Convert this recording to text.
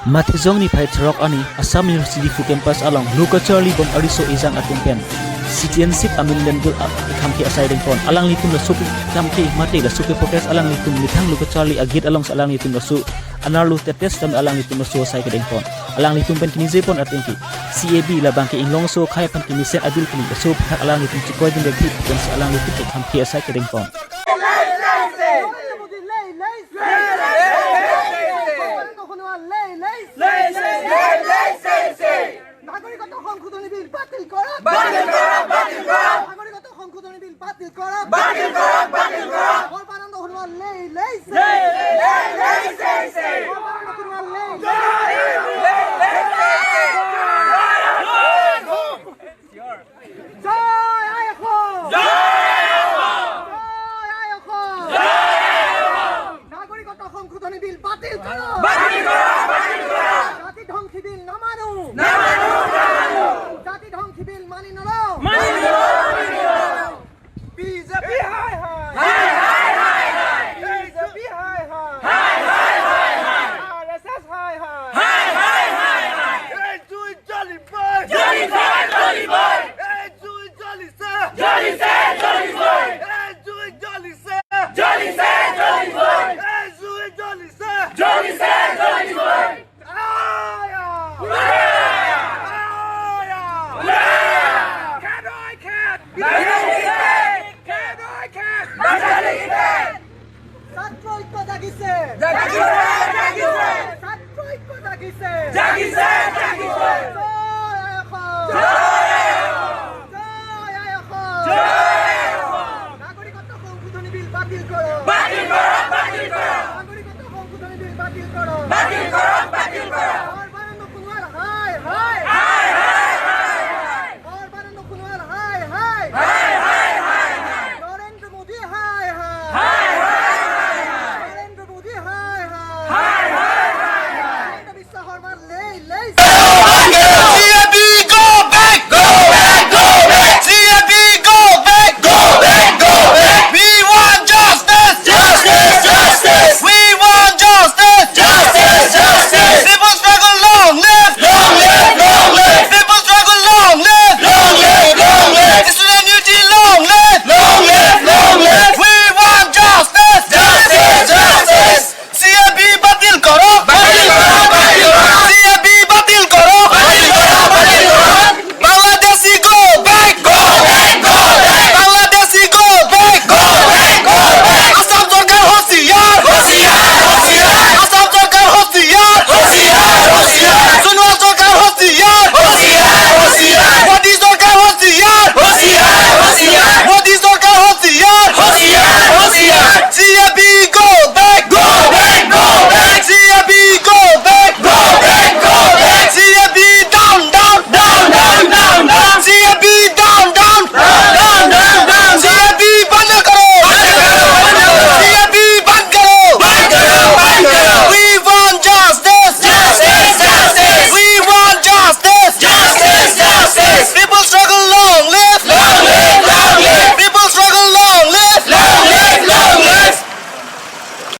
Mathijong ni phai throk ani Assam University Diphu campus along Lukacharli bom ariso ejang atumpen citizenship amendment bill kham ki asai ding pon alang litum la sup kham ki mate la sup protest alang litum mithang Lukacharli agit along alang litum la su anarlu tetes tam alang litum la su asai ke ding pon alang litum pen kini je pon ating ki CAB la bang ki inglong so khai pan ki misen adil kini la su phak alang litum chikoi din de ki pen alang litum ke kham ki asai ke ding pon. নাগৰিকত্ব সংশোধনী বিল বাতিল কৰা, বাতিল কৰা, বাতিল কৰা। নাগৰিকত্ব সংশোধনী বিল বাতিল কৰা, বাতিল কৰা, বাতিল কৰা। সৰ্বানন্দ সোণোৱাল লেই লেই লেই লেই লেই লেই। সৰ্বানন্দ সোণোৱাল লেই লেই লেই লেই। জয় আই অসম, জয় আই অসম, জয় আই অসম। নাগৰিকত্ব সংশোধনী বিল বাতিল কৰা, বাতিল কৰা, বাতিল কৰা। জাতি ধ্বংসী বিল নামানো, নামানো, নামানো। জাতি ধ্বংসী বিল মানি নলওঁ, মানি নলওঁ, মানি নলওঁ। বিজেপি হায় হায়, হায় হায় হায় হায়। বিজেপি হায় হায়, হায় হায় হায় হায়। আরএসএস হায় হায়, হায় হায় হায় হায়। এই জুই জ্বলিবই, জ্বলিছে, জ্বলিবই। এই জুই জ্বলিছে, জ্বলিছে, জ্বলিবই। এই জুই জ্বলিছে, জ্বলিছে, জ্বলিবই। এই জুই জ্বলিছে, জ্বলিছে, জ্বলিবই। ছাত্ৰ ঐক্য জাগিছে, ছাত্ৰ ঐক্য জাগিছে, জাগিছে, জাগিছে। জয় আই অসম, জয় আই অসম, জয় আই অসম। নাগৰিকত্ব সংশোধনী বিল বাতিল কৰক, বাতিল কৰক, বাতিল কৰক। নাগৰিকত্ব সংশোধনী বিল বাতিল কৰক, বাতিল কৰক।